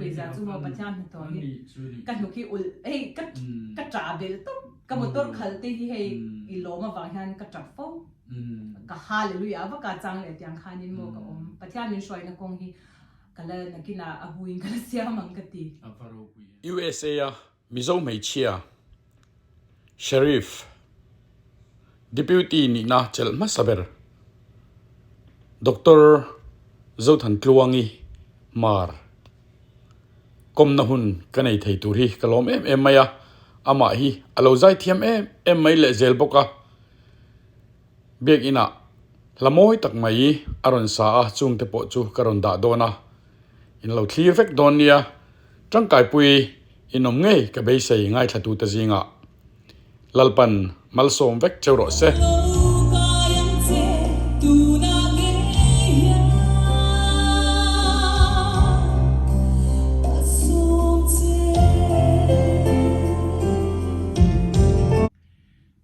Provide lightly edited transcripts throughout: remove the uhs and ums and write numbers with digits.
ropui zia chu maw Pathian hnathawh hi ka hnuk hi ulh hei ka ka ṭah belh tawp ka motor khalh te hi hei i lawm avang hian ka ṭap fo ka hallelujah vak a chang leh tiang khanin maw ka awm Pathian min hruaina kawng hi ka la nakinah a buin ka la siam ang ka ti. USA a Mizo hmeichhia Sheriff, Deputy nihna chelh hmasa ber Doctor Zothantluangi Mar kawmna hun ka nei thei tur hi ka lawm em em mai a, amah hi a lo zai thiam em em mai leh zel bawk a, biakinah hla mawi tak mai a rawn sa a, chungte pawh chu ka rawn dah dawn a. In lo thlir vek dawn nia, tangkaipui in awm ngei ka beisei ngaithlatute zingah Lalpan malsawm vek cheu rawh se.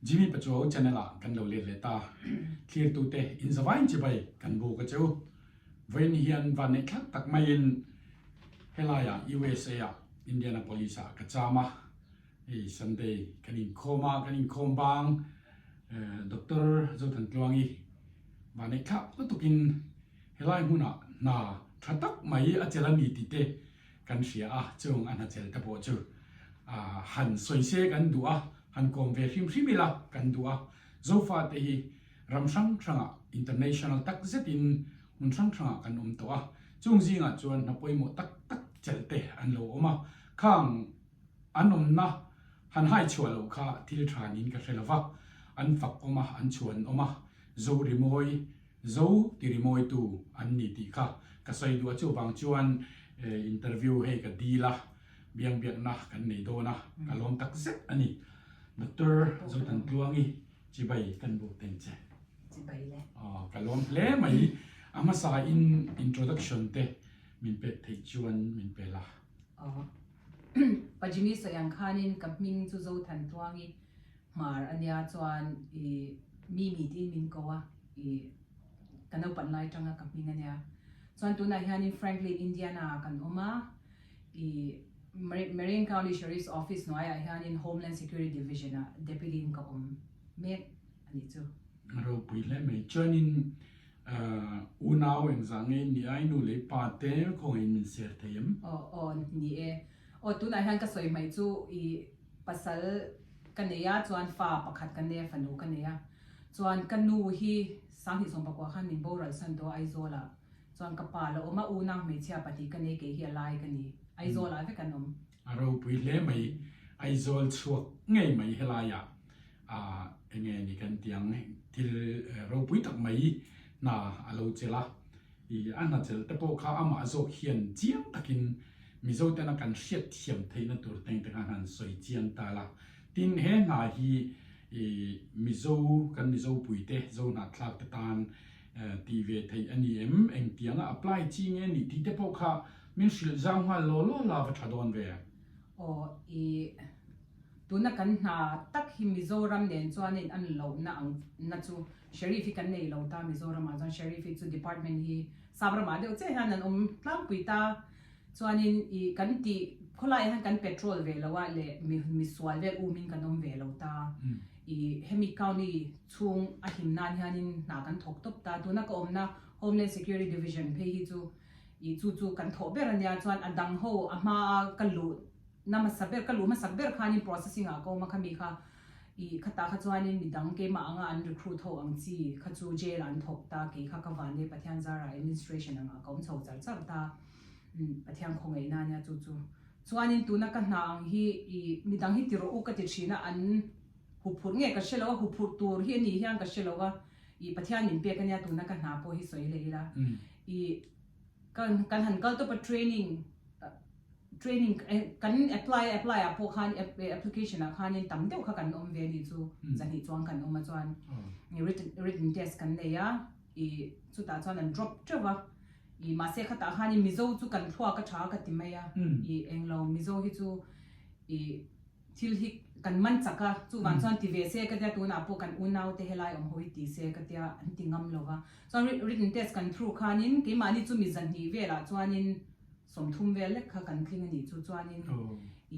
Jimmy Pachuau channel ah kan lo let leh ta. Thlirtute in zavain chibai kan buk a cheu. Vawiin hian vanneih thlak tak maiin helaiah USA ah Indianapolis ah ka cham a, hei Sunday kan inkhawm a, kan inkhawm bang Doctor Zothantluangi vanneih thlak lutukin helai hmunah hna tha tak mai a chelh a ni tih te kan hria a, chung a hna chelh te pawh chu han sawi se kan duh a, han kawm ve hrim hrim ila kan duh a, Zofate hi Ram hrang hrangah international tak zetin hmun hrang hrangah kan awm tawh a, chung zingah chuan hna pawimawh tak tak chelh te an lo awm a, khang an awmna han hai chhuah loh kha thil tha niin ka hre lo va, an fak awm a, an chhuan awm a, Zo rimawi, Zo ti rimawitu an ni tih kha ka sawi duh a, chuvang chuan interview hei ka dil a, biangbiakna kan nei dawn a, ka lawm tak zet a ni. Doctor Zotantluangi. Chibai kan buk teng che. Chibai le. Aw ka lawm hle mai. A hmasa in introduction te min pek theih chuan min pe la. Aw. Pa Jimmy sawi ang khanin ka hming chu Zothantluangi Hmar ania chuan i Mimi tiin min ko a, i ka naupan lai tanga ka hming ania. Chuan tunah hianin Franklin, Indiana ah kan awm a, i Marion County Sheriff's Office hnuaiah hianin Homeland Security Division ah Deputy in ka awm mek a nih chu. A ropui hle mai. Chuanin unau engzah nge in nih a, i nu leh i pa te khawngaih min share thei em? Aw aw ni e. Aw tunah hian ka sawi hmaih chu i pasal ka nei a chuan fa pakhat ka nei a, fanu ka nei a. Chuan ka nu hi 2019 khan min boral san tawh a Aizawl ah. Chuan ka pa la awm a, unau hmeichhia pahnih ka nei kei hi a lai ka ni. Aizawl ah vek an awm. A ropui hle mai, Aizawl chhuak ngei mai helaiah ah enge ni kan ti ang, thil ropui tak mai hna a lo chelh a, i a hna chelh te pawh kha amah zawk hian chiang takin Mizo tena kan hriat thiam theihna tur teng te khan han sawi chiang ta la. Tin he hna hi i Mizo kan Mizo puite Zohnahthlak te tan Tih ve theih a ni em? Engtianga apply chi nge nih tih te pawh kha min hrilh zau nghal law law la va tha dawn ve. Aw i tuna kan hna tak hi Mizoram nen chuan in an lohna ang na chu Sheriff hi kan nei lo ta Mizoram ah chuan Sheriff hi chu department hi Sapramah deuh chiah hian an awm tlangpui ta Chuanin i kan tih khawlaiah hian kan petrol ve lo a leh mi misual vel umin kan awm ve lo ta. I hemi county chhung a him nan hianin hna kan thawk tawp ta. Tuna ka awmna Homeland Security Division phei hi chu i chu chu kan thawh ber a nia. Chuan a dang ho a hmaa ka luh na hmasa ber ka luh hmasak ber khanin processing ah ka awm a khami kha I khatah kha chuanin midang keimah anga an recruit ho ang chi kha chu jail ah an thawk ta, kei kha ka van e Pathian zarah administration angah ka awm chho char char ta, Pathian khawngaihna ania chu chu. Chuanin tuna ka hna ang hi i midang hi ti rawh u ka ti thin a, an huphurh nge ka hre lo a, huphurh tur hi a nih hian ka hre lo a, i Pathian min pek ania tuna ka hna pawh hi sawi leh ila, i kan kan han kal tawp a training Training kan apply a apply ah pawh khan application ah khanin tam deuh kha kan awm ve a nih chu zahnih chuang kan awm a chuan written written test kan nei a i chutah chuan an drop teuh a i mahse khatah khanin Mizo chu kan thluak a tha ka ti mai a i englo Mizo hi chu i Thil hi kan man chak a, chuvang chuan ti ve se ka tia tunah pawh kan unau te helai awm ho hi ti se ka tia an ti ngam lo va. Chuan written test kan through khanin keimahni chu mi zahnih velah chuanin 30 vel lek kha kan tling a nih chu chuanin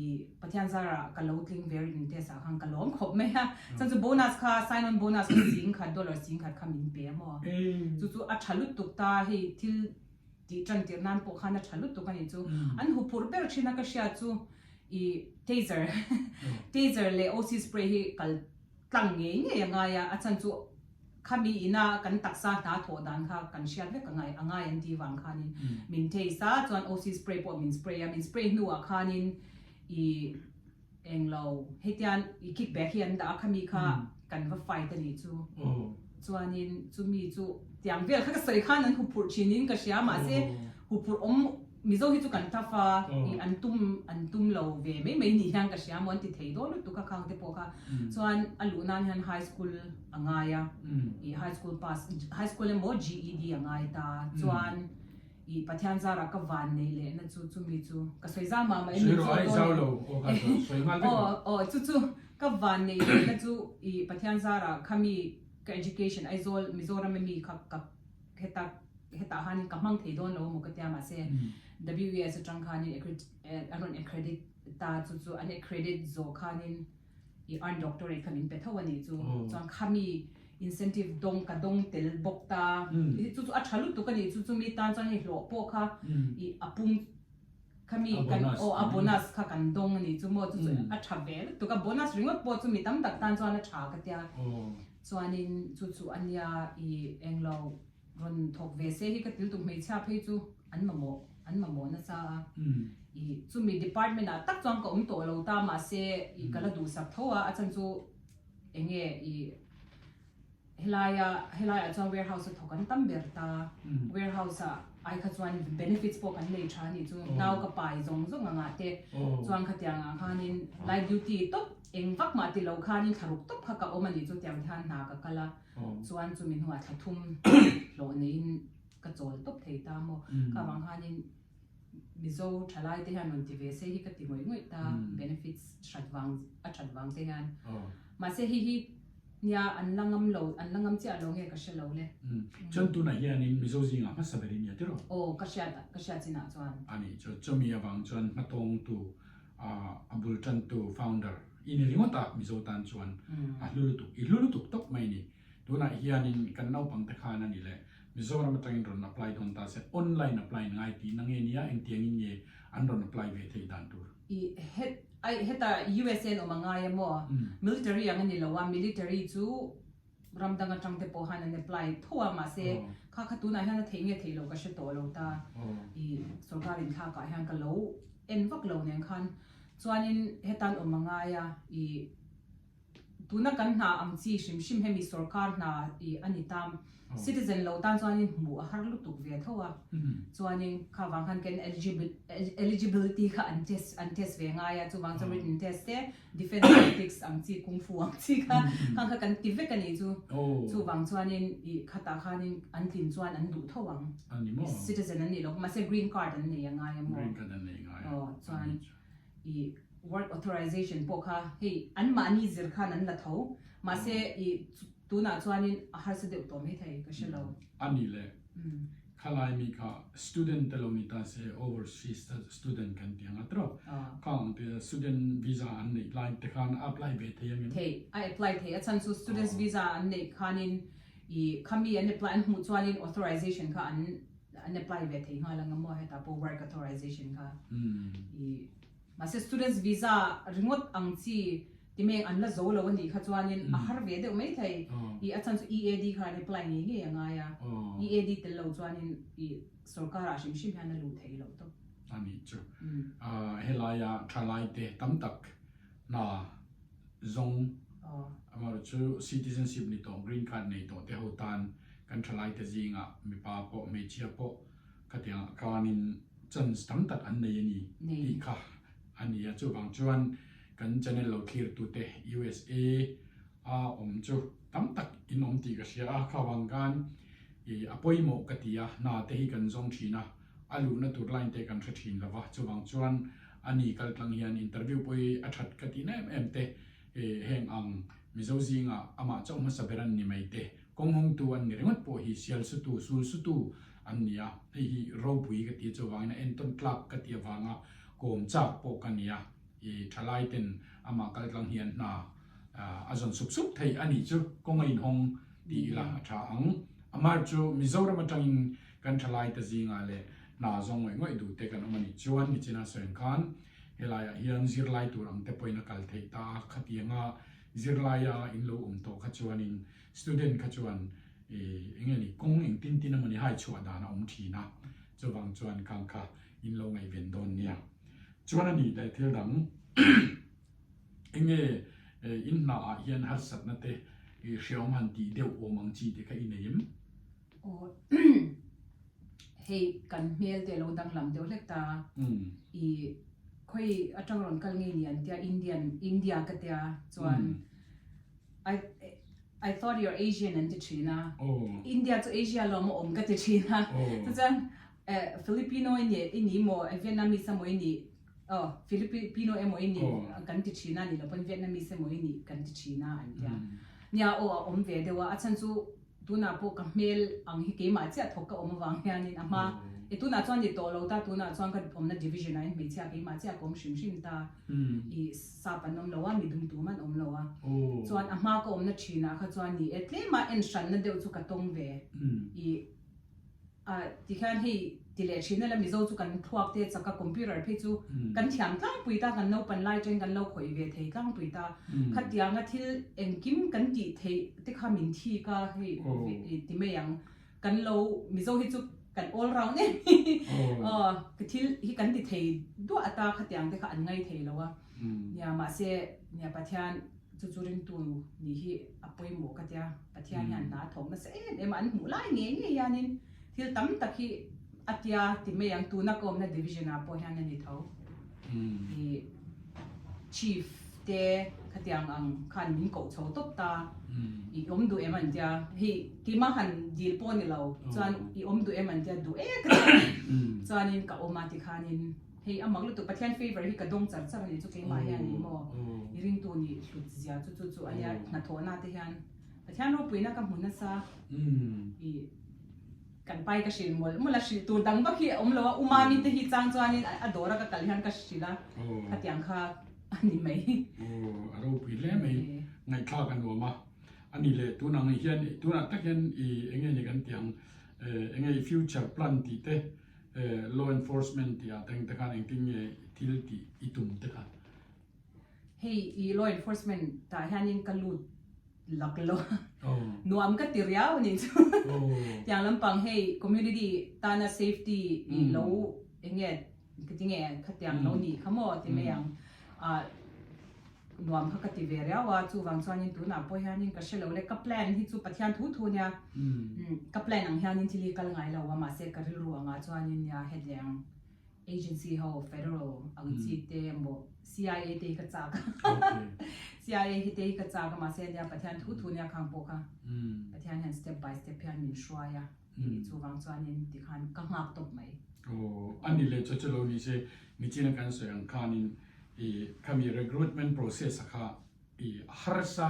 i Pathian zarah ka lo tling ve written test ah khan ka lawm khawp mai a. Chuan chu bonus kha sign on bonus kha 10,000 dollar 10,000 kha min pe a maw. Chu chu a tha lutuk ta hei thil tih tan tirh nan pawh khan a tha lutuk a nih chu. An huphurh ber thin a ka hriat chu i taser taser leh OC spray hi kal tlang ngei ngei a ngai a, a chhan chu khami ina kan taksa hna thawh dan kha kan hriat vek a ngai a ngai an tih vang khanin min taste a, chuan OC spray pawh min spray a, min spray hnuah khanin i englo hetian i kick back hi an dah a, khami kha kan va fight a nih chu, chuanin chumi chu tiang vel kha ka sawi khan an huphurh thinin ka hria mahse huphurh awm Mizo hi chu kan tough a, ih an tum an tum lo ve mai mai ni hian ka hria maw an ti thei dawn lutuk a khang te pawh kha. Chuan a luh nan hian high school a ngai a, ih high school pass high school emaw GED a ngai ta. Chuan ih Pathian zarah ka van neih leh na chu chumi chu ka sawi zau mah mah em Sawi rawh ai zau lo aw ka sawi nghal vek rawh. Aw aw chu chu ka van neih leh na chu ih Pathian zarah khami ka education Aizawl Mizoram ami kha ka heta hetah khanin ka hmang thei dawn lo maw ka tia mahse WES atang khanin an rawn accredit ta chu chu an accredit zawh khanin i earn doctorate kha min pe tho a nih chu chuan khami incentive dawng ka dawng tel bawk ta chu chu a tha lutuk a nih chu chumi tan chuan hei hlawh pawh kha i a pung khami kan aw a bonus kha kan dawng a nih chu maw chu chu a tha ve lutuk a bonus ringawt pawh chu mi tam tak tan chuan a tha ka tia chuanin chu chu a nia i englo rawn thawk ve se hi ka til tuk hmeichhia phei chu an mamawh an mamawh nasa a i chumi department ah tak chuan ka awm tawh lo ta mahse i ka la duhsak tho a a chhan chu enge i Helaia helaiah chuan warehouse a thawk an tam ber ta. Warehouse ah ai kha chuan benefits pawh kan nei tha a nih chu. Nau ka pai zawng zawng angah te chuan khatiang ah khanin light duty tawp eng vak mah ti lo khanin thla ruk tawp kha ka awm a nih chu tiang te khan hna ka kal a. Chuan chumi hnuah thla thum hlawh neiin ka chawl tawp thei ta maw. Kha vang khanin Mizo thalai te hian rawn ti ve se hi ka ti ngawih ngawih ta benefits hrat vang a that vang te hian. Mahse hei hi nia an la ngam lo an la ngam chiah lo nge ka hre lo le. Chuan tunah hianin Mizo zingah hmasa ber i nia tiraw? Aw ka hriat ka hriat chinah chuan. A nih chu chumi avang chuan hmatawngtu a bul tantu founder i ni ringawt a Mizo tan chuan a hlu lutuk i hlu lutuk tawp mai ni. Tunah hianin kan naupang te khan a ni le Mizoram atangin rawn apply dawn ta se online apply ngai tihna nge nia engtiangin nge an rawn apply ve theih dan tur? I het ai heta USA an awm a ngai a maw? Military ang a ni lo a, military chu ram dang atang te pawh khan an apply tho a mahse kha kha tunah hian a theih nge theih loh ka hre tawh lo ta. I sorkar inthlak ah hian ka lo en vak lo nen khan chuanin hetan awm a ngai a i Tuna kan hna ang chi hrim hrim hemi sorkar hna i a ni ta, citizen lo tan chuanin hmuh a har lutuk ve tho a, chuanin kha vang khan kan eligibility kha an test an test ve ngai a, chuvang chuan written test te defence tactics ang chi kung fu ang chi kha khang kha kan ti vek a nih chu, chuvang chuanin i khatah khanin an tlin chuan an duh tho ang, citizen an nih loh mahse green card an nei a ngai a maw, chuan. I work authorization pawh kha hei anmahni zir khan an la tho mahse i tunah chuanin a harsa deuh tawh mai thei ka hre lo. A ni le, khalai mi kha student te lo ni ta se overseas student kan ti ang a tiraw? Khang ang te student visa an neih lai te khan a apply ve thei ang em? Thei, a apply thei a chhan chu students visa an neih khanin i khami an apply an hmuh chuanin authorization kha an an apply ve thei nghal ang a maw hetah pawh work authorization kha i mahse students visa ringawt ang chi timeng an la zo lo a nih kha chuanin a har ve deuh mai thei i a chhan chu EAD kha an apply ngei ngei a ngai a EAD tel lo chuanin i sorkar ah hrim hrim hian a luh theih loh tawp. A nih chu helaia thalai te tam tak hna zawng amaherawhchu citizenship ni tawh green card nei tawh te ho tan kan thalai te zingah mipa pawh hmeichhia pawh khatiangah khanin chance tam tak an nei a ni tih kha a ni a chuvang chuan kan channel lo thlir tute USA a awm chu tam tak in awm tih ka hria a khavang khan ih a pawimawh ka ti a hna te hi kan zawng thin a a luhna tur line te kan hre thin lova chuvang chuan a ni kaltlang hian interview pawh hi a that ka tihna em em te heng ang Mizo zingah amah chauh hmasa ber an ni mai te, kawng hawngtu an ni ringawt pawh hi sial sutu, sul sutu an ni a, hei hi ropui ka ti chuvangin a entawn tlak ka ti avanga kawm chak pawh ka ni a, i thalai ten amah kaltlang hian hna a zawn sup sup thei a nih chu kawng a inhawng ti ila a tha ang. Amar chu Mizoram atangin kan thalai te zingah leh hna zawng ngawih ngawih duh te kan awm a nih chuan nichina sawi ang khan helaiah hian zirlai tur ang te pawhin a kal theih ta a, khatianga zirlaia in lo awm tawh kha chuanin Student kha chuan eng nge ni kawng engtin tin emawni hai chhuah dan a awm thin a, chuvang chuan khang kha in lo ngaihven dawn nia. Chuan a nih leh thil dang eng nge in hna ah hian harsatna te hreawm han tih deuh awm ang chi te kha i nei em? Aw hei kan hmel te lo danglam deuh hlek ta i khawi atang rawn kal ngei ni an tia Indian India ka tia chuan I I thought you're Asian an ti thin a. India chu Asia lawm a awm ka ti thin a. Chuan Filipino i ni i ni maw Vietnamese emaw i nih aw Filipino emaw i nih kan ti thin a ni lo pawn Vietnamese emaw i nih kan ti thin a an tia. Nia aw a awm ve deuh a a chhan chu Tunah pawh ka hmel ang hi keimah chiah thawk ka awm avang hianin a hma e tunah chuan ni tawh lo ta, tunah chuan ka awmna division ah hian hmeichhia keimah chiah ka awm hrim hrim ta i sap an awm lo a, mi dum tum an awm lo a, chuan a hma ka awmna thinah kha chuan ni e tlema en hranna deuh chu ka tawng ve i A ti hian hei ti leh thin ila Mizo chu kan thluak te chak a computer phei chu kan thiam tlangpui ta kan naupan lai atangin kan lo khawih ve thei tlangpui ta khatianga thil engkim kan tih theih te kha min thik a hei ti mai ang kan lo Mizo hi chu kan all round em hi aw thil hi kan ti thei duah ata khatiang te kha an ngai thei lo a nia mahse nia Pathian Chu chu ringtu nih hi a pawimawh ka tia, Pathian hian hna a thawk nasa em em a, an hmuh lai ngei ngei hianin thil tam tak hi a tia ti mai ang, tuna ka awmna division ah pawh hian a ni tho. I chief te khatiang ang khan min koh chho tawp ta, i awm duh em an tia, hei keimah han dil pawh ni lo chuan i awm duh em an tia, duh e ka tia, chuanin ka awm a tikhanin. Hei a mak lutuk Pathian favour hi ka dawng char char a ni chu keimah hian ni maw i ringtu nih hlut zia chu chu chu a nia hnathawhna te hian Pathian ropuina ka hmu nasa i kan pai ka hrilh mawlh mawlh a hrilh tur dang vak hi a awm lo a u mami te hi chang chuanin a dawr a ka kal hian ka hrilh a khatiang kha a ni mai. Aw a ropui hle mai ngaihthlak a nuam a a ni leh tunah ang hian tunah tak hian i enge ni kan tih ang enge i future plan tih te Law enforcement tih ah teng te khan engtin nge thil tih i tum te kha? Hei i law enforcement tah hianin ka lut lak lo nuam ka ti riau a nih chu. Tiang lampang hei community tana safety i lo enge tinge khatiang lo nih kha maw ti mai ang. Nuam kha ka ti ve riau a, chuvang chuanin tunah pawh hianin ka hre lo le, ka plan hi chu Pathian thu thu nia, ka plan ang hianin thil hi kal ngai lo a, mahse ka rilru angah chuanin nia hetleng agency ho federal ang chi te emaw CIA te hi ka chak a, CIA hi te hi ka chak a, mahse nia Pathian thu thu nia khang pawh kha Pathian hian step by step hian min hruai a, chuvang chuanin tikhan ka nghak tawp mai. Aw, a ni leh chu chu lo ni se, nichina kan sawi ang khanin I khami recruitment process a kha i harsa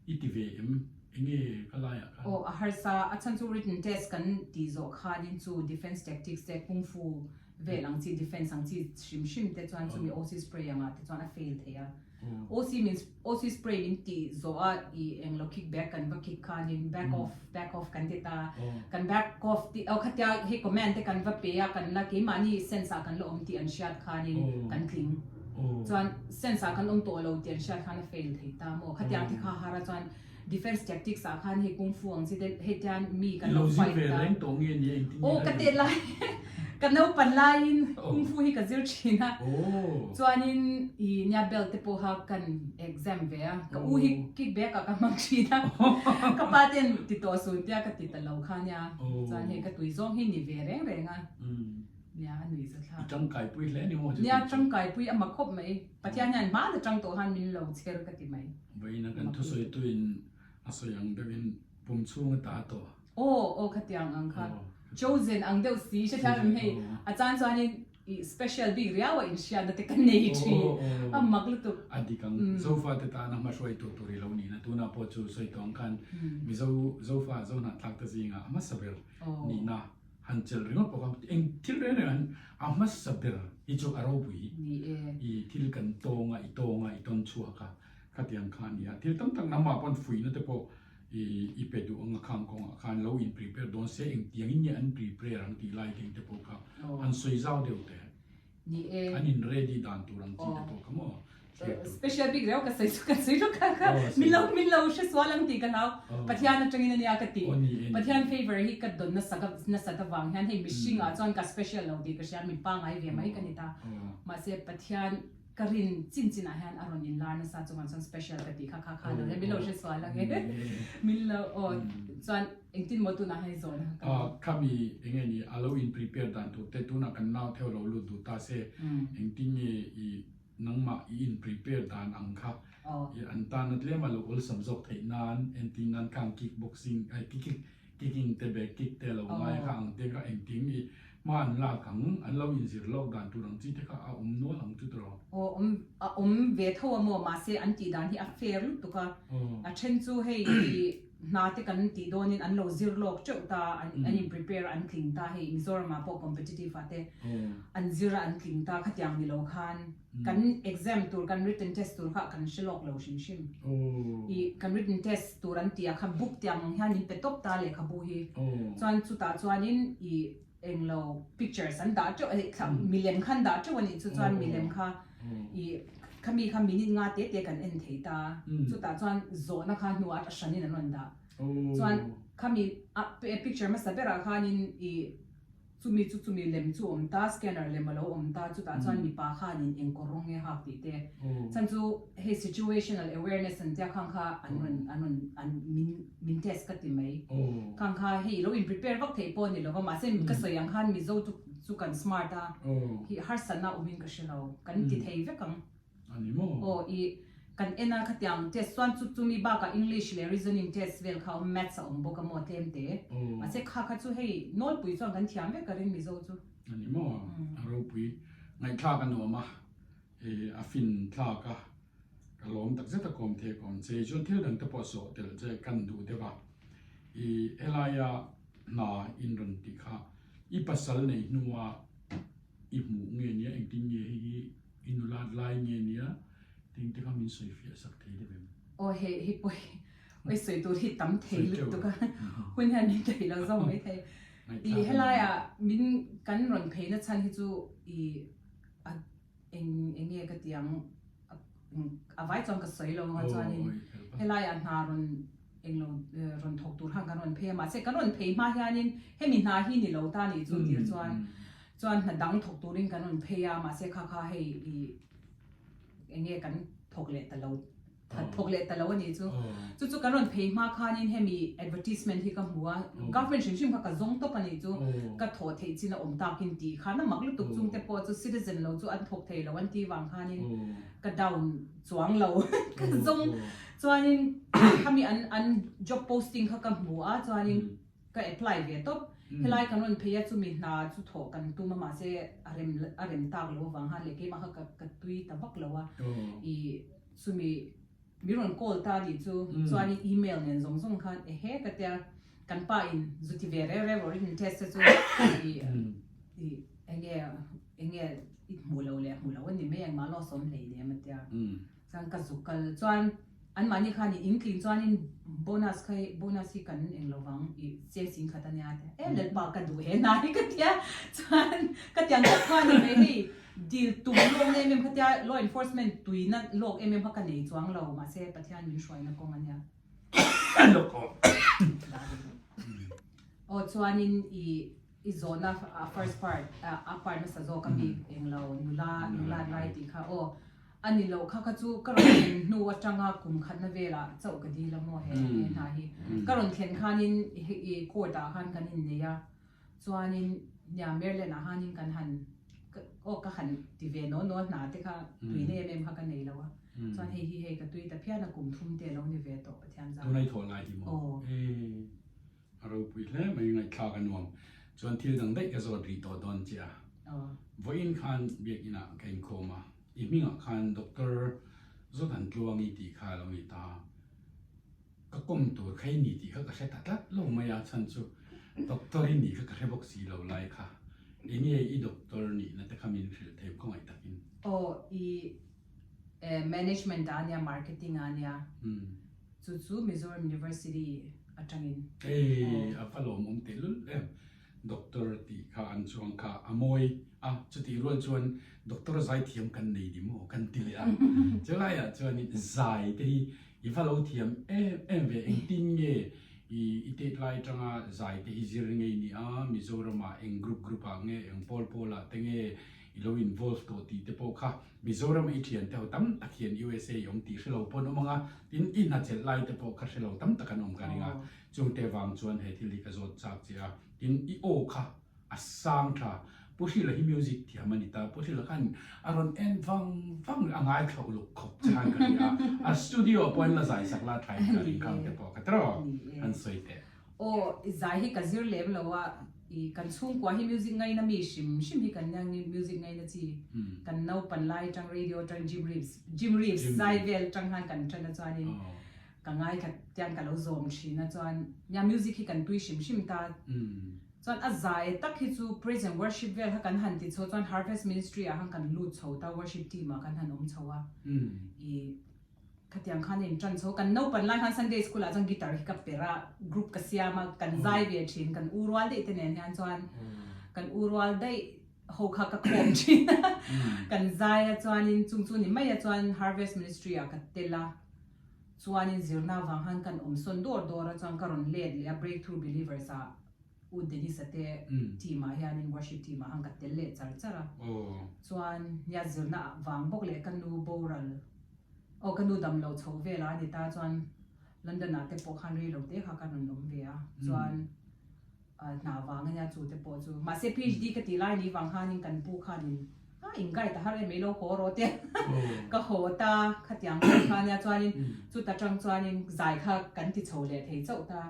i ti ve em? Enge ka laiah khan? Aw a harsa, a chhan chu written test kan tih zawh khanin chu defence tactics te kung fu vel ang chi defence ang chi hrim hrim te chuan chumi OC spray angah te chuan a fail thei a. OC min OC spray min tih zawh a i englo kick back kan va kick khanin back off back off kan ti ta kan back off tih aw khatia hei command te kan va pe a kan la keimahni sense ah kan la awm tih an hriat khanin kan tling chuan sense ah kan awm tawh lo tih an hriat khan a fail thei ta maw khatiang te kha har a chuan defense tactics ah khan hei kung fu ang chi te hei tian mi kan lo fight ta aw ka tet lai ka naupan laiin kung fu hi ka zir thin a chuanin i nia belt te pawh kha kan exam ve a ka u hi kick back ah ka hmang thin a ka pa ten ti tawh sun tia ka ti ta lo kha nia chuan hei ka tui zawng hi ni ve reng reng a nia a nui za thlak. I tangkai pui hle ni maw chu. Nia tangkai pui a mak khawp mai Pathian hian hma la tang tawh han min lo chher ka ti mai. Vawiin a kan thusawi-tuin a sawi ang deuhin pum chhung a ta tawh. Aw aw khatiang ang kha chosen ang deuh si hrethiam em hei a chan chuanin i special bik riau a inhriatna te kan nei thin a mak lutuk. A dik ang Zofa te tana hmahruai tur tur i lo nihna tunah pawh chu sawi tawh ang khan Mizo Zofa Zohnahthlak te zingah a hmasa ber nihna. han chelh ringawt bawk a, eng thil reng reng han a hmasa ber hi chu a ropui. Ni e. I thil kan tawng a, i tawng a, i tawn chhuak a, khatiang kha a ni a. Thil tam tak nangmah pawn fuihna te pawh i i pe duh ang a khang kawngah khan lo in prepare dawn se engtiang in nge an prepare ang tih lai ding te pawh kha han sawi zau deuh teh. Ni e. An in ready dan tur ang chi te pawh kha maw thlir tur. Special bik reuh ka sawi chu ka sawi lawk kha kha min lo min lo hre sual ang tih ka hlau. Pathian atangin ania ka ti. Pathian favour hi ka dawn nasa ka nasat avang hian hei mihring ah chuan ka special lo tih ka hria mi pangai ve mai ka ni ta. Mahse Pathian ka rin chin chin ah hian a rawn in lar nasa chungah chuan special ka tih kha kha kha lo hian min lo hre sual ang e. Min lo aw chuan Engtin maw tunah hian i zawhna kha ka Ah, khami enge ni a lo in prepare dan tur te tunah kan nau theuh lo lut duh ta se engtin nge i nangmah i in prepare dan ang kha i an tana tlem a lo awlsam zawk theih nan entin nan khang kick boxing ai kick kicking te bag kick te lo ngai kha ang te kha engtin i hma an lak ang an lo inzir lawk dan tur ang chi te kha a awm nual ang chu tiraw. Aw awm a awm ve tho a maw mahse an tih dan hi a fair lutuk a a then chu hei i Hna te kan tih dawnin an lo zir lawk teuh ta, an in prepare a an tling ta hei Mizoram ah pawh competitive ah te an zir a an tling ta khatiang ni lo khan kan exam tur kan written test tur kha kan hre lawk lo hrim hrim. I kan written test tur an tih ah kha book tiang ang hian min pe tawp ta lehkhabu hi chuan chutah chuanin i englo pictures an dah teuh a milem kha an dah teuh a nih chu chuan milem kha i khami kha minute nga te te kan en thei ta chutah chuan zawhna kha hnuah a hranin an rawn dah chuan khami a picture hmasa berah khanin i chumi chu chumi lem chu awm ta scanner lem a lo awm ta chutah chuan mipa khanin engkaw rawng nge hak tih te chhan chu hei situational awareness an tia khang kha an rawn an rawn an min min test ka ti mai. Khang kha hei lo in prepare vak theih pawh a ni lo va, mahse ka sawi ang khan Mizo chu chu kan smart a, hi harsatna awmin ka hre lo, kan ti thei vek ang. A ni maw? Aw i kan en a khatiang test chuan chu chumi bakah English leh reasoning test vel kha a awm, maths a awm bawk a maw tlem te. Mahse kha kha chu hei nawlpui chuan kan thiam vek ka ring Mizo chu. A ni maw? A ropui ngaihthlak a nuam a, i a fin thlak a. Ka lawm tak zet a kawm thei ka awm che. Chuan thil dang te pawh sawh tel che kan duh deuh a. I helaia hna in rawn tih kha i pasal nei hnua i hmuh nge nia engtin nge hei hi i nulat lai nge nia ting te kha min sawi fiah sak thei deuh em? Aw hei hi pawi pawi sawi tur hi tam thei lutuk a hun hian min thei lo zawk mai thei. I helaia min kan rawn phei na chhan hi chu i a Eng eng nge ka ti ang a vai chuan ka sawi lo anga chuanin helaiah hna rawn englo rawn thawk tur khan kan rawn phei a mahse kan rawn phei hma hianin hemi hna hi ni lo ta nih chu tir chuan chuan hna dang thawk turin kan rawn phei a mahse kha kha hei i eng nge kan thawk leh ta lo thawk leh ta lo a nih chu. Chu chu kan rawn phei hma khanin hemi advertisement hi ka hmu a, government hrim hrim kha ka zawng tawp a nih chu, ka thawh theih chin a awm takin tih khan a mak lutuk chung te pawh chu citizen lo chu an thawk thei lo an tih vang khanin ka down chuang lo ka zawng chuanin khami an an job posting kha ka hmu a chuanin ka apply ve tawp helai kan rawn phei a chumi hna chu thawh kan tum a mahse a rem a rem tak lo avang khan leh keimah kha ka tui ta vak lo a i Chumi min rawn call ta nih chu chuanin email nen zawng zawng khan ehe ka tia kan pa in zu ti ve reu reu rawh in test te chu i i enge enge i hmuh lo leh hmuh lo a ni mai engmah loss awm hlei nem a tia chuan ka zu kal chuan anmahni khan in intlin chuanin bonus kha hi bonus hi kan eng lo vang i cheng sing khat a nia tia e lalpa ka duh he hna hi ka tia chuan ka tiang tak kha a ni mai hei Dil tum lawk em em khatia law enforcement tuina lawk em em kha ka nei chuang lo mahse Pathian min hruaina kawng a nia. Aw chuanin i i zawhna a first part a part hmasa zawk a mi englo nula nula lai tih kha aw a ni loh kha kha chu ka rawn thlen hnu atanga kum khatna velah chauh ka dil a maw he he hna hi ka rawn thlen khanin i court ah khan kan innei a Chuanin nia Maryland ah khanin kan han aw ka han ti ve naw naw hna te kha tuina em em kha ka nei lo a chuan hei hi hei ka tui ta phian a kum thum te a lo ni ve tawh Pathian zan. Tunai thawh lai hi maw? Aw. Ee a ropui hle mai ngaihthlak a nuam. Chuan thil dang daih ka zawt rih tawh dawn che a. Aw. Vawiin khan biakinn ah ka inkhawm a, i hmingah khan Doctor Zawthan Tluangi tih kha a lo ni ta. Ka kawm tur kha i ni tih kha ka hre ta tlat lo mai a, chhan chu Doctor i nih kha ka hre bawk si lo lai kha. Enge i doctor nihna te kha min hrilh thei khawngaih takin. Aw i management ah ania marketing ah ania chu chu Mizoram University atangin. Hei a va lawmawm tehlul em. Doctor tih kha an chuang kha a mawi a, chutih rual chuan doctor zaithiam kan nei ni maw kan ti leh a. Chulaiah chuanin zai te hi i va lo thiam em em ve, engtin nge i i tet lai atanga zai te hi zir ngei ni a, Mizoramah eng group group ah nge, eng pawl pawl ah te nge i lo involve tawh tih te pawh kha Mizoram i thiante ho tam tak hian USA i awm tih hrelo pawh an awm ang a, tin i hnachelh lai te pawh kha hrelo tam tak an awm ka ring a. Chungte vang chuan he thil hi ka zawt chak che a, tin i aw kha a sang tha. Pu Hrila hi music thiam a ni ta, Pu Hrila khan a rawn en vang vang a ngaithla uluk khawp che khan ka ria a, a studio ah pawh in la zai sak la tha in ka ring khang te pawh ka ti rawh, an sawi teh. Aw, i zai hi ka zir lem lo a, i kan chhungkua hi music ngaina mi hrim hrim hi kan nia music ngaina chi kan naupan lai atang radio atang Jim Reeves, Jim Reeves zai vel atang khan kan tan a chuanin Ka ngaithla tiang ka lo zawm thin a chuan nia music hi kan tui hrim hrim ta chuan a zai tak hi chu praise and worship vel kha kan han ti chho chuan harvest ministry ah khan kan lut chho ta worship team ah kan han awm chho a i khatiang khan a in tan chho kan naupan lai khan sunday school ah chuan guitar hi ka perh a group ka siam a kan zai ve thin kan u rual daih te nen hian chuan kan u rual daih ho kha ka khawm thin a kan zai a chuanin chung chu ni mai a chuan harvest ministry ah ka tel a. Chuanin zirna avang khan kan awm sawn dawr dawr a, chuan ka rawn let leh a Breakthrough Believers ah U Dennis-a te team ah hianin worship team ah khan ka tel leh char char a. Chuan nia zirna vang bawk leh ka nu boral aw ka nu damlo chho velah a ni ta chuan London ah te pawh khan reilo te kha ka rawn awm ve a, chuan hna vang ania chu te pawh chu mahse PhD ka tih lai ni vang khanin kan pu khanin a in guide a har em mai lo haw rawh te ka haw ta khatiang pawh kha ania chuanin chuta tang chuanin zai kha kan ti chho leh thei chauh ta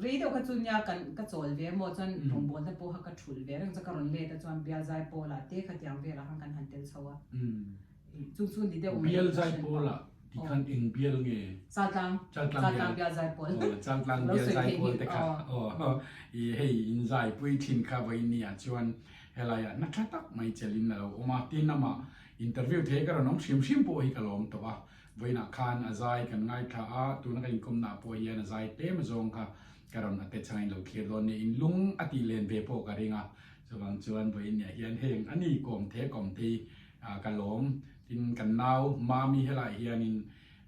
rei deuh kha chu nia kan ka chawl ve maw chuan rawngbawlna pawh kha ka thulh ve reng chuan ka rawn let a chuan bial zai pawlah te khatiang velah khan kan han tel chho a. Chu chu ni deuh mai. Bial Zaipawl ah ti khan eng bial nge? Chaltlang. Chaltlang bial. Chaltlang bial Zaipawl. Aw Chaltlang bial Zaipawl te kha. Aw i hei in zaipui thin kha vawiin ni ah chuan helai ah na tha tak mai chelin a lo awm a. Tin amah interview thei ka rawn awm hrim hrim pawh hi ka lawm tawh a. Vawiin ah khan a zai kan ngaithla a, tuna ka inkawmna ah pawh hian a zai tlem azawng kha ka rawn a te changin lo thlir dawn nia. In lung a tih len ve pawh ka ring a. Chuvang chuan vawiin ni ah hian heng a ni kawm the kawm thei ka lawm. Tin kan nau Mami helaiah hianin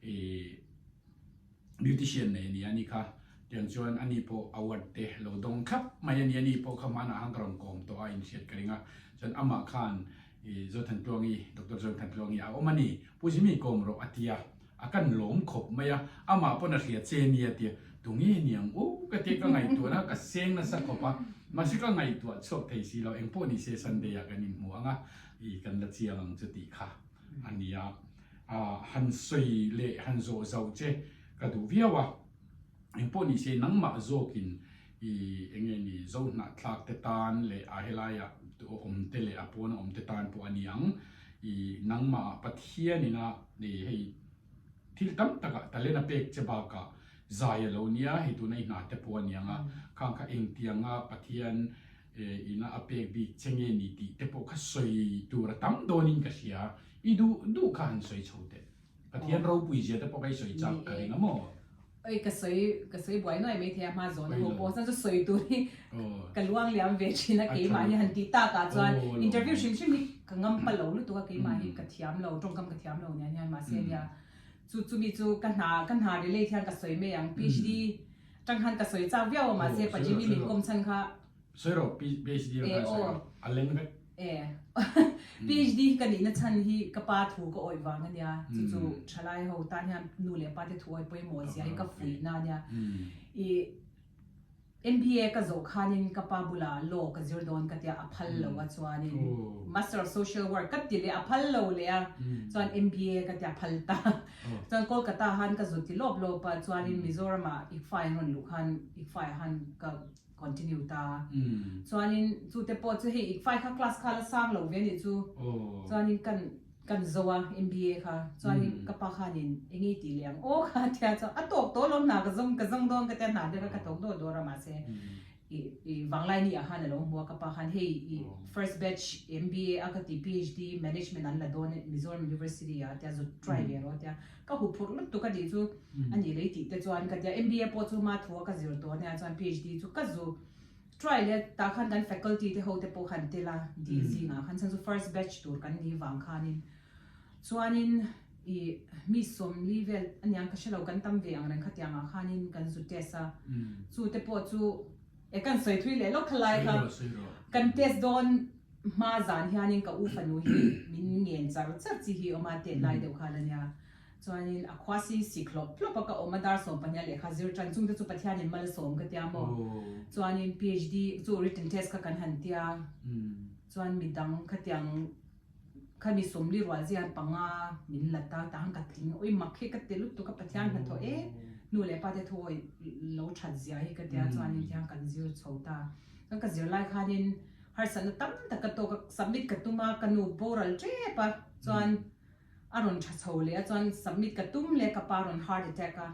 ih beautician nei a ni a ni kha. Tiang chuan ani pawh award te lo dawng thlap mai a ni. Ani pawh kha hmanah khan ka rawn kawm tawh a inhriat ka ring a. Chuan amah khan ih Zothantluangi, Doctor Zothantluangi a awm a ni. Pu Jimmy kawm rawh a ti a. A kan lawm khawp mai a, amah pawn a hria che nia tia tunge niang u ka tia ka ngaihtuahna ka seng nasa khawp a, mahse ka ngaihtuah chhuak thei si lo, engpawh ni se Sunday ah kan inhmu ang a, i kan la chiang ang chu tih kha a nia. Han sawi leh han zawh zauh che ka duh viau a, engpawh ni se nangmah zawkin i enge ni Zohnahthlak te tan leh a helaiah awm te leh a pawna awm te tan pawh a ni ang. I nangmah Pathian ina i hei thil tam takah talent a pek che bakah zai a lo nia, hei tuna i hna te pawh a ni ang a, khang kha engtianga Pathian ina a pek bik che nge ni tih te pawh kha sawi tur a tam dawnin ka hria, i duh duh kha han sawi chho teh. Pathian ropui zia te pawh ka i sawi chak ka ring a maw? Oi ka sawi ka sawi buai nuai mai thei a hma zawn a ho pawh chuan chu sawi tur hi ka luang liam ve thin a keimah hi han tih tak ah chuan interview hrim hrim hi ka ngam pa lo lutuk a keimah hi ka thiam lo tawngkam ka thiam lo nen hian mahse nia chu chumi chu ka hna ka hna relate hian ka sawi mai ang PhD tang khan ka sawi chak viau a mahse Pajimi min kawm chhan kha Sawi rawh PhD rawh khan sawi rawh a leng vek. E PhD hi ka nihna chhan hi ka pa thu ka awih vang a nia chu chu thalai ho tan hian nu leh pa te thu awih pawimawh zia hi ka fuihna a nia. I MBA ka zawh khanin ka pa bulah law ka zir dawn ka tia a phal lo a chuanin Master of Social Work ka ti leh a phal lo leh a chuan MBA ka tia phal ta chuan Kolkata han ka zut ti lawp lawp a chuanin Mizoramah ICFAI an rawn luh khan ICFAI ah han ka continue ta. Chuanin chu te pawh chu hei ICFAI kha class kha la sang lo ve anih chu. Chuanin kan kan zo a MBA kha. Chuanin ka pa khanin eng nge tih leh ang aw kha tia chuan a tawk tawh alawm hna ka zawng ka zawng dawn ka tia hna te kha ka thawk dawr dawr a mahse. I i Vanglaini ah khan a lo hmu a ka pa khan hei i first batch MBA a ka ti PhD management an la dawn e Mizoram University ah tia zu try ve rawh tia ka hu phurh lutuk a tih chu a nih lei tih te chuan ka tia MBA pawh chu ma thu a ka zir tawh ania chuan PhD chu ka zu try leh tah khan kan faculty te ho te pawh khan tel a dil zingah khan chuan chu first batch tur kan ni vang khanin chuanin i mi sawmli vel aniang ka hrelo kan tam ve ang reng khatiang ah khanin kan zu test a chu te pawh chu e kan sawi thui leh lawk khalai kha kan test dawn hma zan hianin ka u fanu hi min ngen char char chi hi awm a tet lai deuh khan ania chuanin a khua si sik hlawp hlawp a ka awm a dar sawm pahnih a lehkha zir tan chung te chu Pathianin mal a sawm ka tia maw chuanin PhD chu written test kha kan han tia chuan midang khatiang Khami sawmli rual zian panga min la ta tang ka tling ui mak hi ka ti lutuk a Pathian hnathawh e nu leh pa te thu awi lo that zia hi ka tia chuanin tiang kan zir chho ta chuan ka zir lai khanin harsatna tam tak ka tawk a submit ka tum a ka nu boral tep a chuan a rawn tha chho leh a chuan submit ka tum leh ka pa rawn heart attack a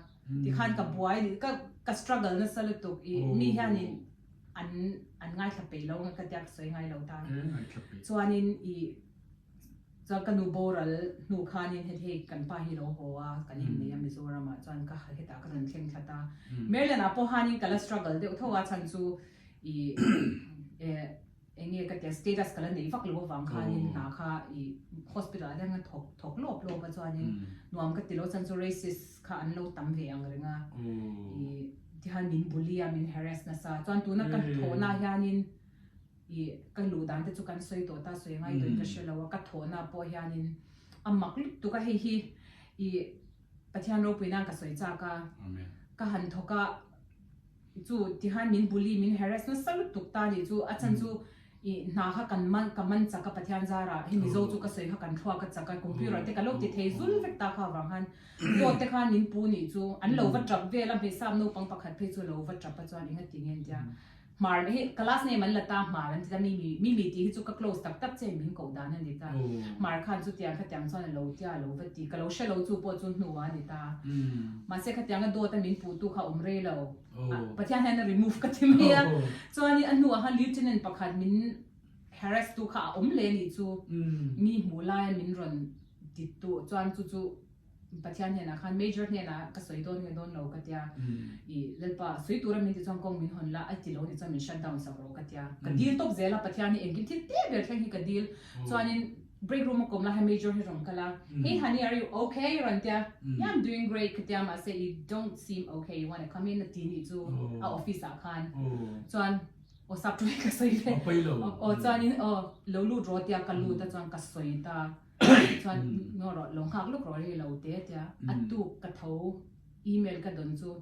tikhan ka buai ka ka struggle nasa lutuk i mi hianin an an ngaithla peih lo ang ka tia ka sawi ngai lo ta. Chuanin i chuan ka nu boral hnu khanin heti hei kan pa hi lo haw a kan innei a Mizoram ah chuan ka hetah ka rawn thleng thla ta. Maryland ah pawh hanin ka la struggle deuh tho a chhan chu i eh eng nge ka tia status ka la neih vak lo avang khanin hna kha i hospital ah te hian ka thawk thawk lawp lawp a chuanin nuam ka ti lo chhan chu racist kha an lo tam ve ang reng a i tihian min bully a min harass nasa chuan tuna ka thawhna hianin i ka luh dan te chu kan sawi tawh ta sawi ngai tawhin ka hre lo a ka thawhna pawh hianin a mak lutuk a hei hi i Pathian ropui nan ka sawi chak a ka han thawk a Chu tihian min bully, min harass nasa lutuk ta nih chu a chhan chu i hna kha kan man ka man chak a Pathian zarah hei Mizo chu ka sawi kha kan thluak a chak a computer te ka lo ti thei zul vek ta kha avang khan dawt te khan min pu nih chu an lo va tap vel a hmeichhia naupang pakhat phei chu lo va tap a chuan enga ti nge an tia Hmar hei ka last name an la ta Hmar an ti ta Mimi Mimi tih hi chu ka close tak tak che min koh dan a ni ta Hmar khan chutiang khatiang chuan a lo tia a lo va ti ka lo hre lo chu pawh chu hnuah a ni ta. Mahse khatianga dawt a min puhtu kha awm rei lo. Pathian hian a remove ka ti mai a. Chuanin a hnuah khan lieutenant pakhat min harass tu kha a awm leh anih chu. Mi hmuh laia min rawn ti tu chuan chu chu Pathian hnenah khan major hnenah ka sawi dawn nge dawn lo ka tia. I Lalpa sawi tura min ti chuan kawng min hawn la a ti lo ni chuan min shut down sak rawh ka tia. Ka dil tawp zel a Pathian hi engkim thil te ber thleng hi ka dil. Chuanin Break room a kawm lai hian major hi rawn kal a, Hey honey are you okay? rawn tia, Yeah I'm doing great ka tia mahse you don't seem okay, you wanna come in? a ti nih chu a office ah khan chuan aw sap tawng in ka sawi ve aw chuanin aw lo lut rawh tia ka lut a chuan ka sawi ta chuan ngaw rawh lo nghak lawk rawh rei lo te tia a tuk ka tho email ka dawn chu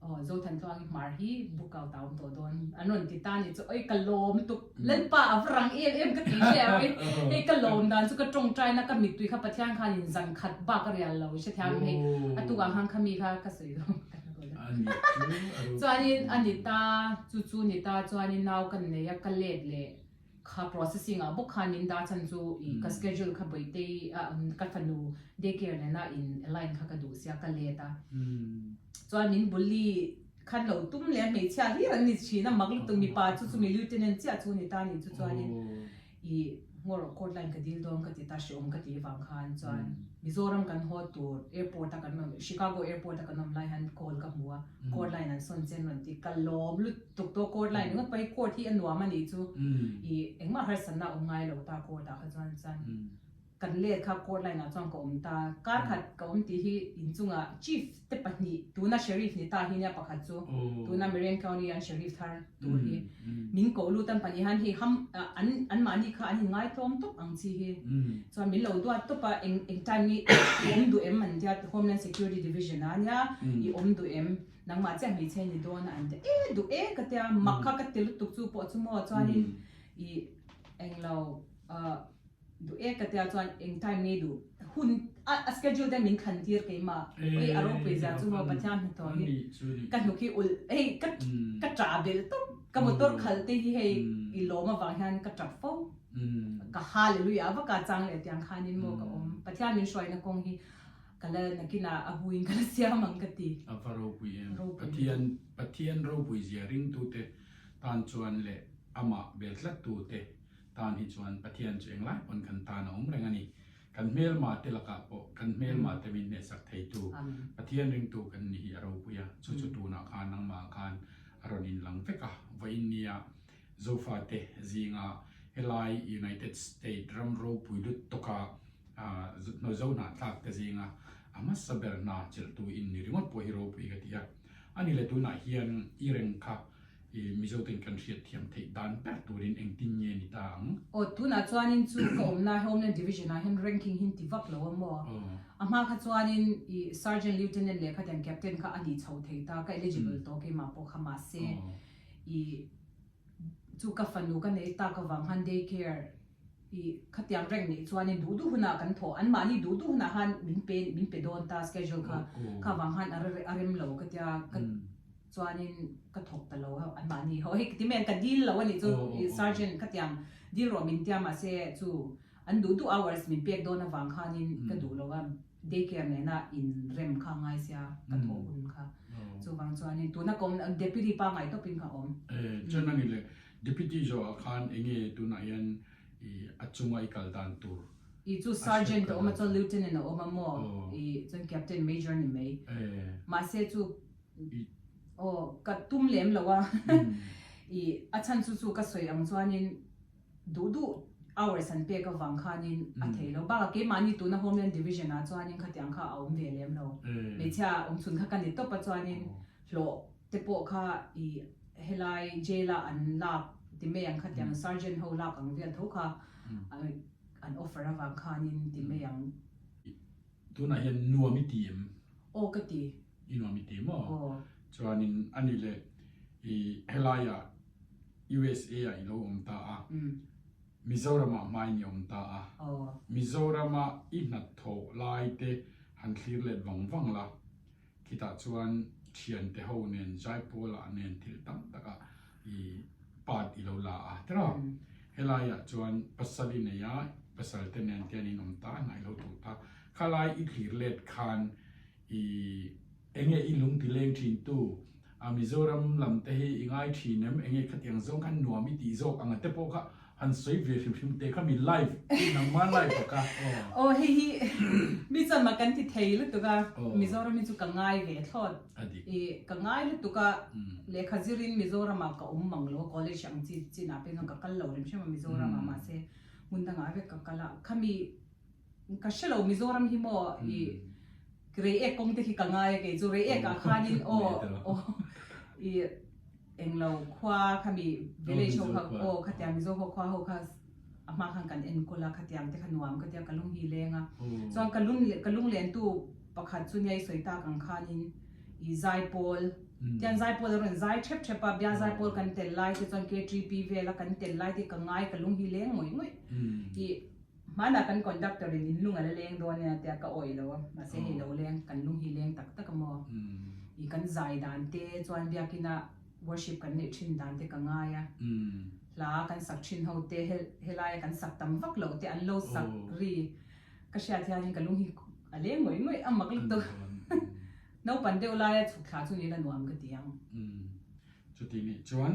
Aw Zothantluangi hmar hi book out a awm tawh dawn an rawn ti ta ni chu oi ka lawm lutuk Lalpa a va rang em em ka ti hle a oi hei ka lawm dan chu ka tawngtai na ka mittui kha Pathian khan in zan khat bak a rial lo hrethiam hei a tukah khan kha mi kha ka sawi dawn chuanin a ni ta chu chu ni ta chuanin nau ka nei a ka let leh Kha processing ah bawk khan min dah chhan chu i ka schedule kha Bawihtei a ka fanu day care nena in align kha ka duh sia ka let a. Chuan min bully khan lo tum leh a hmeichhia hlir an ni thin a mak lutuk mipa chu chumi lieutenant chiah chu ni ta ni chu chuanin i ngaw rawh court line ka dil dawn ka ti ta hreawm ka tih vang khan chuan Mizoram kan haw tur airport a kan awm Chicago airport a kan awm lai hian call ka hmu a court line an sawn chen rawn ti ka lawm lutuk. Tukto court line ringawt pawh hi court hi a nuam a nih chu i engmah harsatna a awm ngai lo ta court ah kha chuan chuan kan let kha court line ah chuan ka awm ta kar khat ka awm tih hi inchungah chief te pahnih tuna sheriff ni ta hi nia pakhat chu tuna Marion County an sheriff thar tur hi min koh lut an pahnih han hei ham an an mahni kha an inngai tlawm tawp ang chi hi chuan min lo duat tawp a eng eng time nge i awm duh em an tia Homeland Security Division ah nia i awm duh em. Nangmah chiah hmeichhe ni dawn a an ti e duh e ka tia mak kha ka ti lutuk chu pawh chu maw chuanin i englo ah duh e ka tia chuan eng time nge duh hun a a schedule te min thlan tir keimah oi a ropui zia chu maw Pathian hnathawh hi ka hnuk hi ulh hei ka ka tah belh tawp ka motor khalh te hi hei i lawm avang hian ka tap fo ka hallelujah vak a chang leh tiang khanin maw ka awm Pathian min hruaina kawng hi Ka la nakinah a buin ka la siam ang ka ti. A va ropui em. Pathian Pathian ropui zia ringtute. Tan chuan leh amah bel tlat tu te tan hi chuan Pathian chu englai pawn kan tan a awm reng a ni. Kan hmelma te lakah pawh kan hmelma te min hnehsak thei tu Pathian ringtu kan ni hi a ropui a, chu chu tunah khan nangmah khan a rawn inlang vek a, vawiin nia Zofate zinga helai United State ram ropui lut tawka Zo hnahthlak te zinga a hmasa ber hna chelhtu in ni ringawt pawh hi ropui ka ti a. A ni le tunah hian i reng kha i Mizoten kan hriat thiam theih dan ber turin engtin nge ni ta ang? Aw, tunah chuanin chu ka awmna Homeland Division ah hian ranking hi ti vak lo a maw? A hma kha chuanin i Sergeant, Lieutenant leh khatiang Captain kha a nih chho thei ta, ka eligible tawh keimah pawh kha mahse i chu ka fanu ka nei tak avang khan day care i khatiang rank neih chuanin duh duh hunah kan thawh, anmahni duh duh hunah khan min pe min pe dawn ta schedule kha, kha vang khan a rem lo ka tia ka chuanin ka thawk ta lo a anmahni ho hei ti mai ka dil lo a nih chu i sergeant khatiang dil rawh min tia mahse chu an duh duh hours min pek dawn avang khanin ka duh lo a day care nena inrem kha a ngai sia ka thawh hun kha chuvang chuanin tuna ka awm deputy pangngai tawpin ka awm. Chuan a ni le Deputy zawhah khan enge tunah hian i a chunga i kal dan tur? I chu Sergeant a awm a chuan Lieutenant a awm a maw? I chuan Captain Major ni mai. Mahse chu aw ka tum lem lo a i a chhan chu chu ka sawi ang chuanin duh duh hours an pek avang khanin a thei lo. Bakah keimahni tuna Homeland Division ah chuanin khatiang kha a awm ve lem lo. Hmeichhia awmchhun kha ka ni tawp a chuanin hlawh te pawh kha i helai jail a an lak ti mai ang khatiang sergeant ho lak ang vel tho kha an offer avang khanin ti mai ang. Tunah hian nuam i ti em? Aw ka ti. I nuam i ti maw? Aw. Chuanin ani leh i helaiah USA ah i lo awm ta a, Mizoramah hmain i awm ta a, Mizorama i hnathawh lai te han thlir let vang vang la, Khitah chuan thiante ho nen Zaipawl-ah nen thil tam takah i part i lo la a tiraw? Helaiah chuan pasal i nei a, pasal te nen te an inawm ta, hna i lo thawk ta. Khalai i thlir let khan i enge i lung ti leng thin tu? A Mizoram lam te hi i ngai thin em? Enge khatiang zawng khan nuam i tih zawk ang a te pawh kha Han sawi ve hrim hrim teh kha mi live nangma live a ka aw. Aw hei hi mi chuan mah kan ti thei lutuk a Mizoram hi chu ka ngai ve thlawt i ka ngai lutuk a lehkha zirin Mizoram ah ka awm mang lo a college ang chi chin ah pawh hian ka kal lo rem hrim a Mizoram ah mahse hmun dangah vek ka kal a khami ka hre lo Mizoram hi maw i Reiek kawng te khi ka ngai a kei chu Reiek ah khanin aw aw i Englo khua khami village ho kha aw khatiang Mizo ho khua ho kha a hma khan kan enkawl a khatiang te kha nuam ka tia ka lung hi leng a chuan ka lung ka lung len tu pakhat chu nia i sawi tak ang khanin i zaipawl tian zaipawl a rawn zai thep thep a bia zaipawl kan tel lai te chuan KTP vel a kan tel lai te ka ngai ka lung hi leng ngawih ngawih i hmanah kan conductor in in lung a la leng dawn ania tia ka awih lo a mahse hei lo leng kan lung hi leng tak tak a maw i kan zai dan te chuan biakina worship kan neih thin dan te ka ngai a hla kan sak thin ho te helaia kan sak tam vak loh te an lo sak ri ka hriat hianin ka lung hi a leng ngawih ngawih a mak lutuk naupan deuh laia chhuk thla chu ni la nuam ka ti ang. Chuti nih chuan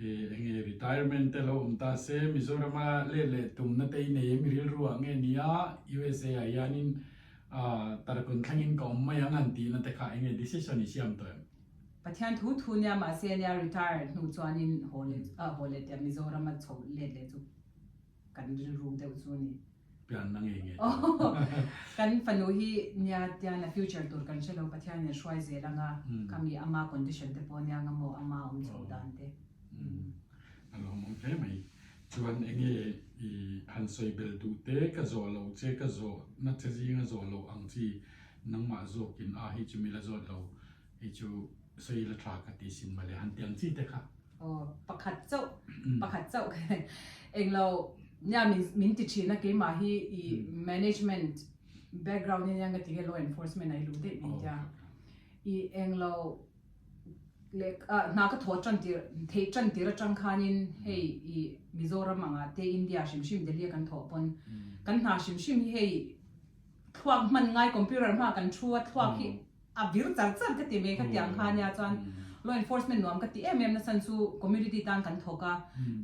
enge retirement te lo awm ta se Mizorama let leh tumna te i nei em i rilru ah nge nia USA ah hianin tarkun thlengin ka awm mai ang han tihna te kha enge decision i siam tawh em? Pathian thu thu nia mahse nia retire hnu chuanin haw leh haw leh tia Mizorama chho let leh chu kan rilru deuh chu a ni. Pianna ngei ngei chu. Kan fanu hi nia tian a future tur kan hre lo Pathian in a hruai zel anga khami ama condition te pawh nia anga maw ama awm chho dan te. A lawmawm hle mai. Chuan enge i han sawi bel duh te ka zawh loh che ka zawh na che zinga zawh loh ang chi nangmah zawkin a hei chu mi la zawt lo hei chu sawi la tha ka ti sin mawle han ti ang chi te kha. Aw pakhat chauh pakhat chauh englo nia min min ti thin a keimah hi i management background in anga tinge law enforcement a i luh daih min tia i englo leh hna ka thawh tan tir theih tan tir atang khanin hei i Mizoram anga te India hrim hrim Delhi a kan thawh pawn kan hna hrim hrim hi hei thluak hman ngai computer hma kan thu a thluak hi a vir char char ka ti mai khatiang kha nia chuan. Law enforcement nuam ka ti em em na chhan chu community tan kan thawk a,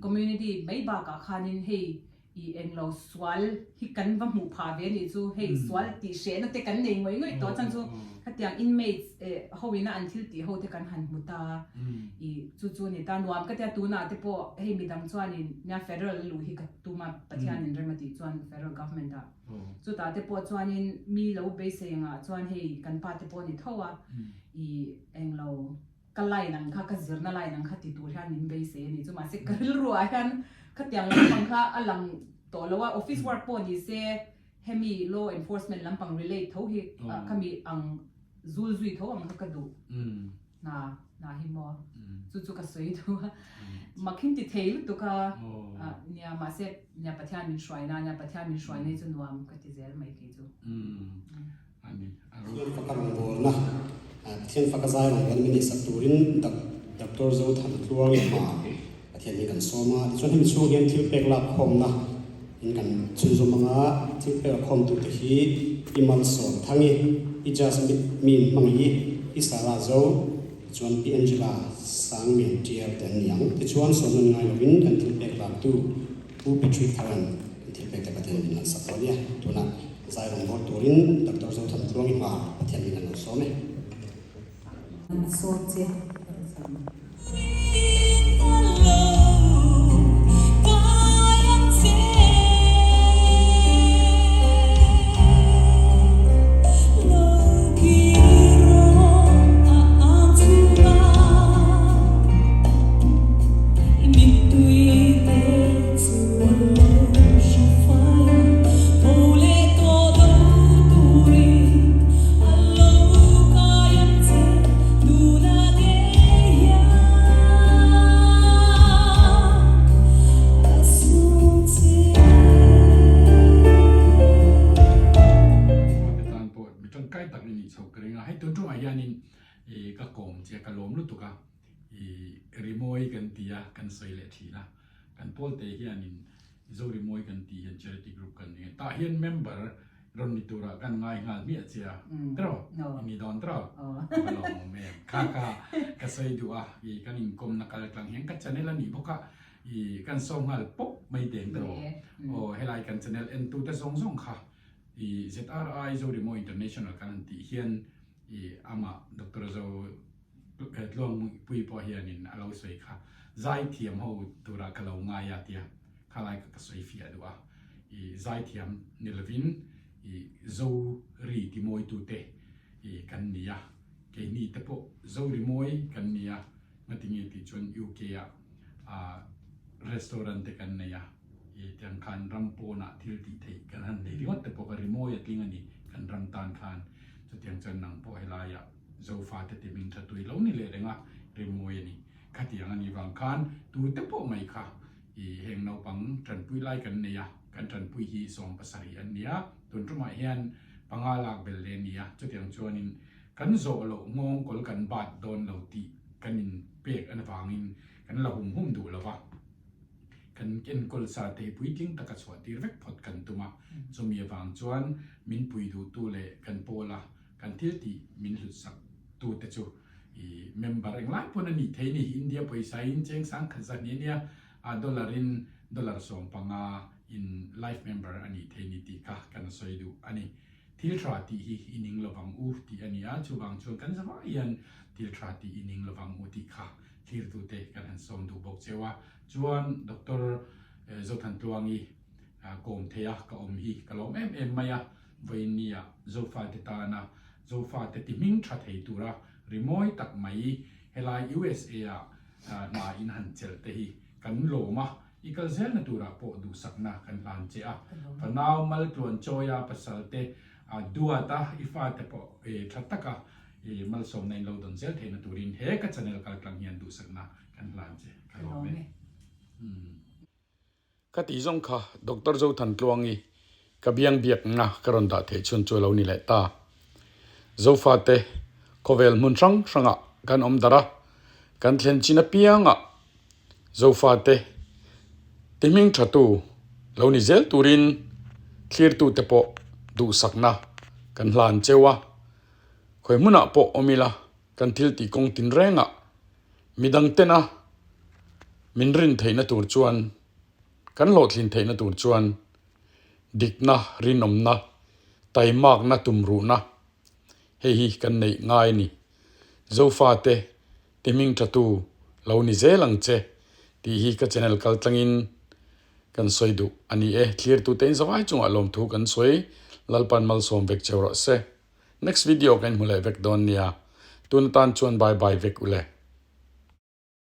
community mai bakah khanin hei i englo sual hi kan va hmuh phah ve anih chu, hei sual tih hrehna te kan nei ngawih ngawih tawh a chhan chu khatiang inmates ho ina an thil tih ho te kan han hmu ta i chu chu a ni ta nuam ka tia tunah te pawh hei midang chuanin nia federal a luh hi ka tum a Pathianin rem a tih chuan federal government ah chutah te pawh chuanin mi lo beisei angah chuan hei kan pa te pawh a ni tho a i englo Ka line ang kha, ka zirna line ang kha ti tur hian min beisei a ni chu. Mahse ka rilru ah hian khatiang lampang kha a lang tawh lo a, office work pawh ni se hemi law enforcement lampang relate tho hi khami ang zul zui tho ang kha ka duh hna hna hi maw chu chu ka sawi duh a. Makhin ti thei lutuk a, nia mahse nia Pathian min hruaina nia Pathian min hruaina hi chu nuam ka ti zel mai kei chu. a ni. A ro. Pathian faka rawngbawlna, Pathian faka zai rawngbawlna min neihsak turin Doctor Zothan Tluangi hma Pathian hi kan sawm a. Tichuan hemi chhung hian thil pek lak khawmna in kan chhunzawm ang a, thil pek a khawm tute hi Pi Malsawmthangi, Pi Jasmine Hmangaih, Pi Sarah Zo, tichuan Pi Angela Sangmian Tial te an ni ang. Tichuan sawmna ngai lovin kan thil pek laktu Pu Patrick Tharan kan thil pek te Pathian min han sak dawn nia. Tunah zai rawn bawr turin Doctor Zothan Tluangi hma Pathian min han lo sawm e. An sawm che. Mi tangkai tak i nih chho ka ring a, hei tun tungah hianin ka kawm che ka lawm lutuk a. I rimawi kan ti a, kan sawi leh thin a. Kan pawlte hianin Zo rimawi kan tih hian charity group kan ni a. Tah hian member rawn ni turah kan ngai nghal hmiah che a. Tiraw? I ni dawn tiraw? Ka va lawmawm em. Kha kha ka sawi duh a, i kan inkawmna kal tlang hian ka channel a nih bawk a, i kan sawm nghal pawp mai teng tiraw? Aw helai kan channel entute zawng zawng kha i ZRI Zo Rimawi International kan han tih hian i amah Doctor Zo Tluangpui pawh hianin a lo sawi kha zaithiam ho turah ka lo ngai a tia khalai kha ka sawi fiah duh a, i zaithiam ni lovin i zo ri timawitute i kan ni a, keini te pawh zo rimawi kan ni a, ngatinge tih chuan UK ah restaurant te kan nei a, i tiang khan ram pawnah thil tih theih kan han nei ringawt te pawh kha rimawi a tling a ni kan ram tan khan, chutiang chuan nang pawh helaiah. Zofate ti hming tha tui lo ni leh reng a, rimawi a ni. Khatiang a nih vang khan tute pawh mai kha i heng naupang tanpui lai kan nei a, kan tanpui hi 70 an ni a, tun tumah hian panga lak bel leh a ni a, chutiang chuanin kan zawh loh nghawng kawl kan bat dawn lo tih kan in pek an vangin kan la hum hum duh lo va, kan enkawl sa te hi puitling taka chhuah tir vek phawt kan tum a, chumi avang chuan min pui duhtu leh kan pawl a, Kan thil tih min hlut sak tu te chu i member englai pawn a nih thei ni. India pawisa in cheng sang khat zat ni ania, a dollar in dollar 15 in life member a nih thei ni tih kha kan sawi duh a ni. Thil tha tih hi i ning lovang u tih a ni a, chuvang chuan kan zavai hian thil tha tih i ning lovang u tih kha thlirtute kan han sawm duh bawk cheu a. Chuan Doctor Zothantluangi kawm thei a ka awm hi ka lawm em em mai a. Vawinia Zofate tana Zofate ti hming tha thei tura rimawi tak mai helai USA ah hna in han chelh te hi kan lawm a, i kal zelna turah pawh duhsakna kan hlan che a. Fanau maltluan chawia pasal te duat a, i fate pawh tha taka malsawmna in lo dawn zel theihna turin he ka channel kaltlang hian duhsakna kan hlan che ka lawm e. Ka tih zawng kha Doctor Zothantluangi ka biang biakna ka rawn dah theih chhun chu a lo ni leh ta. Zofate khawvel hmun hrang hrangah kan awm darh a, kan thlen chin apiangah Zofate ti hming thatu lo ni zel turin thlirtute pawh duhsakna kan hlan cheu a, khawi hmunah pawh awm ila kan thil tih kawng tinrengah. Midang tena min rin theihna tur chuan, kan hlawhtlin theihna tur chuan dikna, rinawmna, taimakna, tumruhna hei hi kan neih ngai a ni. Zofate ti hming thatu lo ni zel ang che tih hi ka channel kal tlangin kan sawi duh a ni e. Thlirtute in zavai chungah lawmthu kan sawi Lalpan malsawm vek cheu rawh se. Next video ka inhmu leh vek dawn nia. Tun atan chuan bye bye vek ule.